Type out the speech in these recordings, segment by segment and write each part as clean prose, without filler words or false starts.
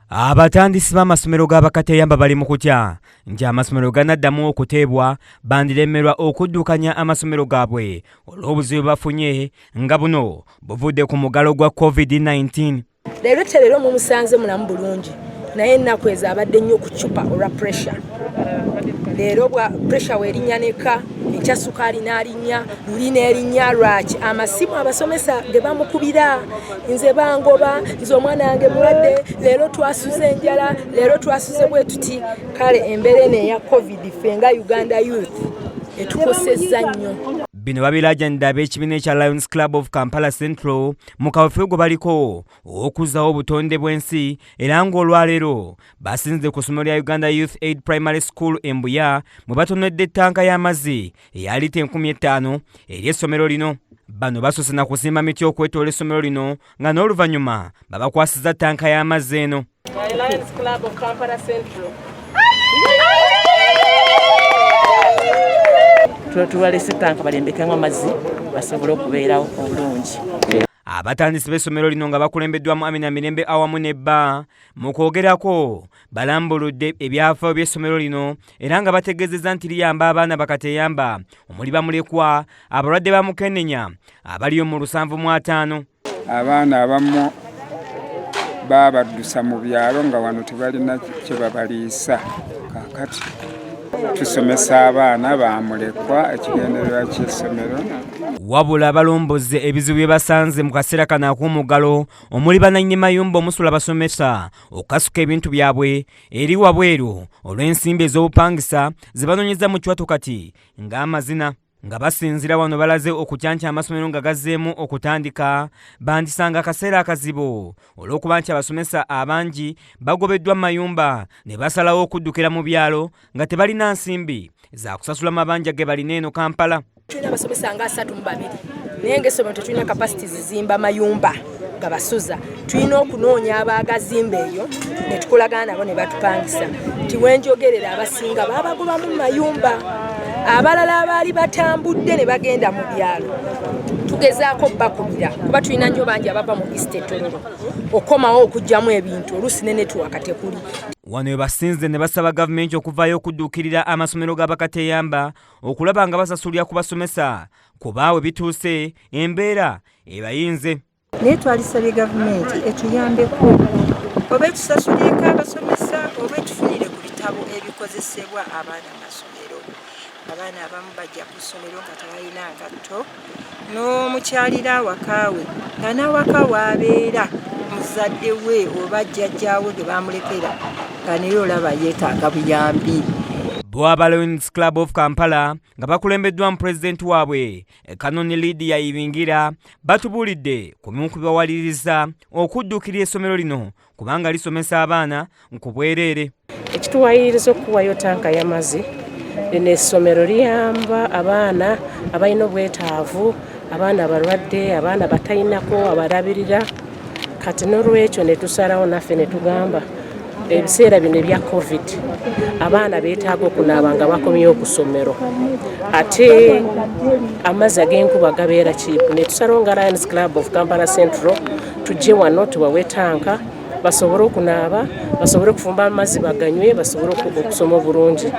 Abatandisi b'amasomero g'abakateyamba bali mu kutya nti amasomero ganaddamu okuteebwa bandiremerwa okuddukanya amasomero gaabwe olw'obuzibu bafunye nga buno buvudde ku mugalo gwa COVID-19. Leero terero mumusanze mulamu bulungi, naye ennaku ezo abadde nnyo ku cupa olwa pressure. Leero bwa pressure weerinnya neka, enkya sukaali n'alinnya, luli n'erinnya. Lwaki? Amasimu abasomesa ge bamukubira, nze bangoba, nze omwana wange mulwadde, leero twasuze enjala, leero twasuze bwe tuti. Kale embeera eno eya COVID ffe nga Uganda Youth etukosezza nnyo. Bino babirajanidde ab'ekibiina ekya Lions Club of Kampala Central mu kaweefube gwe baliko okuzzawo obutonde bw'ensi, era ng'olwaleero basinze ku ssomero lya Uganda Youth Aid Primary School e Mbuya mwe batonedde ettanka y'amazzi eya lita 5000 eri essomero lino. Bano basoose na kusimba miti okwetoola essomero lino nga n'oluvannyuma babakwasiza ttanka y'amazzi eno. Lions Club of Kampala Central. Tubalese ttanka balembekemu amazzi basobole okubeerawo obulungi. Abatandisi b'essomero lino nga bakulembeddwamu Amina Mirembe awamu ne bba mu kwogerako balambuludde ebyafaayo by'essomero lino era nga bategeezezza nti liyamba abaana bakateyamba omuli bamulekwa, abalwadde ba mukenenya abaliyo mu 75. Abaana abamu babaddusa mu byalo nga wano tebalina kye babaliisa. Kaakati tusomesa abaana bamulekwa, ekigendererwa ky'essomero. Wabula balomboze ebizibu bye basanze mu kaseera kano ak'omuggalo omuli bannannyini mayumba omusula basomesa okukasuka ebintu byabwe eri wabweru olw'ensimbi ez'obupangisa ze banoonyeza mu kiwato kati ng'amazina. Nga basinziira wano balaze okutya nti amasomero nga gazzeemu okutandika bandisanga akaseera akazibu olw'okuba nti abasomesa abangi bagobeddwa mu mayumba ne basalawo okuddukira mu byalo nga tebalina nsimbi za kusasula mabanja ge balina eno Kampala. Tulina abasomesa nga 32, naye ng'essomero tetulina capacity zizimba mayumba nga basuza. Tulina okunoonya abaagazimba eyo ne tukolagana nabo ne batupangisa. Nti wenjogerera abasinga babagobamu mu mayumba, abalala abaali batambudde ne bagenda mu byalo tugezaako bakubira kuba tulina nnyo bangi abava mu East Tororo okomawo okuggyamu ebintu, oluusi ne network tekuli. Wano we basinze ne basaba gavumenti okuvaayo okudduukirira amasomero g'abakateyamba okulaba nga basasulira ku basomesa kuba we bituuse embeera ebayinze. Naye twalisabye gavumenti etuyambeko oba etusasulireko abasomesa oba etufunire ku bitabo ebikozesebwa abaana mu masomero. Abaana abamu bajja ku ssomero nga tebalina ngatto, n'omukyalira awaka we nga n'awaka w'abeera muzadde we oba jjajjaawe ge bamulekera nga naye olaba yeetaaga buyambi. Bo aba Lions Club of Kampala nga bakulembeddwamu pulezidenti waabwe Kanoni Lydia Ibingira batubuulidde ku bimu ku bibawaliriza okudduukirira essomero lino kubanga lisomesa abaana ku bwereere. Ekituwaliriza okuwayo tanka y'amazzi, lino essomero liyamba abaana abalina obwetaavu, abaana abalwadde, abaana batalinako abalabirira. Kati n'olwekyo ne tusalawo naffe ne tugamba ebiseera bino ebya COVID abaana beetaaga okunaaba nga bakomyewo ku ssomero, ate amazzi ag'enkuba gabeera cheap. Ne tusalawo nga Lions Club of Kampala Central tujje wano tubawe tanka basobole okunaaba, basobole okufumba amazzi baganywe, basobole okusoma obulungi.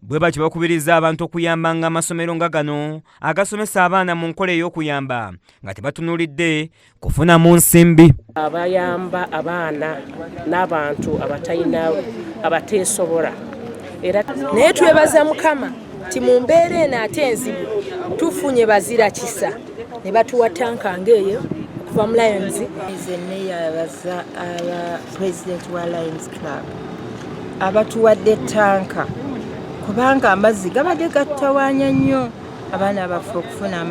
Bwe batyo bakubiriza abantu okuyambanga amasomero nga gano agasomesa abaana mu nkola ey'okuyamba nga tebatunuulidde kufunamu nsimbi. Abayamba abaana n'abantu abatalina abateesobola era naye twebaza Mukama nti mu mbeera eno ate enzibu tufunye bazira kisa ne batuwa tanka ng'eyo okuva mu Lions. Nze neeyabaza aba president wa Lions Club abatuwadde tanka kubanga amazzi gabadde gattawaanya nnyo abaana baffe okufuna amazzi.